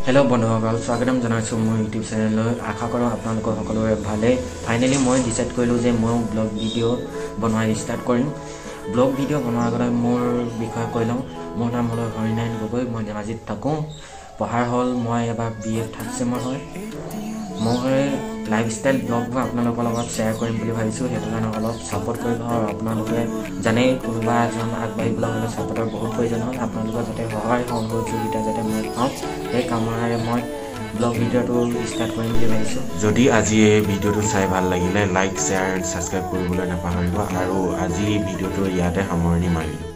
Hello' বন্ধুসকল, স্বাগতম জনাইছোঁ মোৰ ইউটিউব চেনেললৈ। আশা কৰোঁ আপোনালোকৰ সকলোৰে ভালেই। ফাইনেলি মই ডিচাইড কৰিলোঁ যে ময়ো ব্লগ ভিডিঅ' বনোৱা ষ্টাৰ্ট কৰিম। ব্লগ ভিডিঅ' বনোৱাৰ আগতে মোৰ বিষয়ে কৈ লওঁ। মোৰ নাম হ'ল হৰিনাৰায়ণ গগৈ, মই ধেমাজিত থাকোঁ। পঢ়াৰ হ'ল মই এবাৰ বি এ থাৰ্ড চেমৰ হয়। মই লাইফষ্টাইল ব্লগবোৰ আপোনালোকৰ লগত শ্বেয়াৰ কৰিম বুলি ভাবিছোঁ, সেইটো কাৰণে অলপ ছাপোৰ্ট কৰিব। আৰু আপোনালোকে জানেই, কোনোবা এজন আগবাঢ়িবলৈ হ'লে ছাপোৰ্টৰ বহুত প্ৰয়োজন হয়। আপোনালোকৰ যাতে সহায় সহযোগিতা যাতে মই পাওঁ, সেই কামনাৰে মই ব্লগ ভিডিঅ'টো ষ্টাৰ্ট কৰিম বুলি ভাবিছোঁ। যদি আজি এই ভিডিঅ'টো চাই ভাল লাগিলে লাইক, শ্বেয়াৰ এণ্ড ছাবস্ক্ৰাইব কৰিবলৈ নাপাহৰিব। আৰু আজি ভিডিঅ'টো ইয়াতে সামৰণি মাৰিলোঁ।